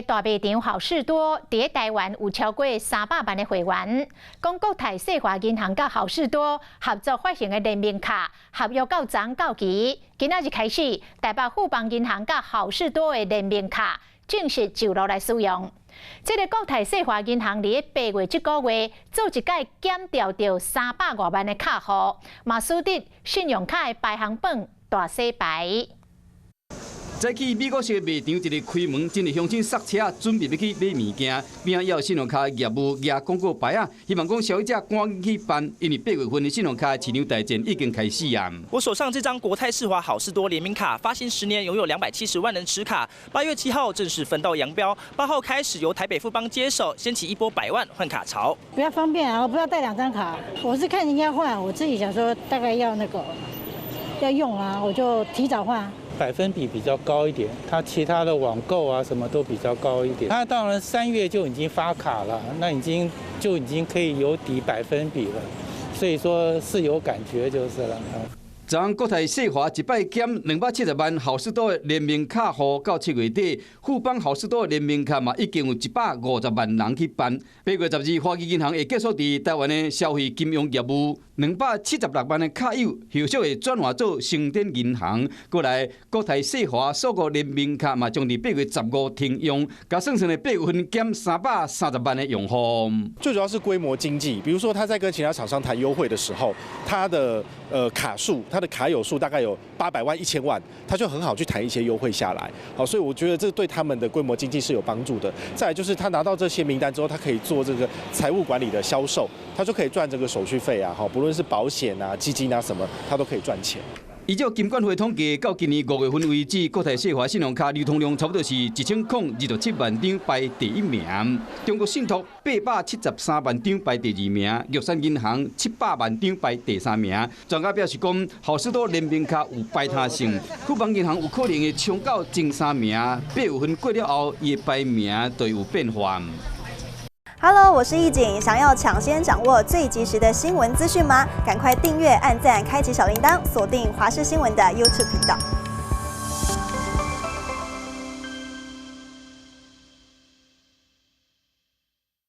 大賣場好市多，佇台灣有超過300萬的會員。講國泰世華銀行佮好市多合作發行的聯名卡，合約到昨到期。今仔日開始，台北富邦銀行佮好市多的聯名卡正式就落來使用。這个國泰世華銀行佇8月這個月做一擺減掉著300外萬的客戶，嘛使得信用卡的排行榜大洗牌。早起美國式賣場一个開門，真濟鄉親剎車，準備欲去買物件。邊仔有信用卡業務舉廣告牌仔，希望講消費者趕緊去辦，因為8月份的信用卡市場大戰已經開始啊。我手上這張國泰世華好市多聯名卡，發行10年，擁有270萬人持卡。8月7號正式分道揚鑣，8號開始由台北富邦接手，掀起一波百萬換卡潮。比較方便啊，我不要帶兩張卡。我是看人家換，我自己想說大概要那個要用啊，我就提早換。百分比比較高一點，它其他的網購啊什麼都比較高一點。它當然3月就已經發卡了，那已經就已經可以有抵百分比了，所以說是有感覺就是了。昨昏國泰世華一擺減270萬好市多的聯名卡戶，到7月底，富邦好市多的聯名卡嘛已經有150萬人去辦。8月12，花旗銀行會結束佇台灣的消費金融業務，276萬的卡友後續會轉換做星展銀行。過來國泰世華首個聯名卡嘛，將佇8月15停用，共算算的八月份減330萬的用戶。最主要是規模經濟，比如說他在跟其他廠商談優惠的時候，他的卡數，他的卡友數大概有800萬、1000萬，他就很好去談一些優惠下來。好，所以我覺得這對他們的規模經濟是有幫助的。再來就是他拿到這些名單之後，他可以做這個財務管理的銷售，他就可以賺這個手續費啊，哈，不論是保險啊、基金啊什麼，他都可以賺錢。依照金管會統計，到今年5月份為止，國泰世華信用卡流通量差不多是1027萬張，排第一名。中國信託873萬張排第二名，玉山銀行700萬張排第三名。專家表示講，好市多聯名卡有排他性，富邦銀行有可能會衝到前三名。8月份過了後，伊的排名就有變化。 Hello，我是易景，想要搶先掌握最及時的新聞資訊嗎？趕快訂閱、按讚、開啟小鈴鐺，鎖定華視新聞的 YouTube 頻道。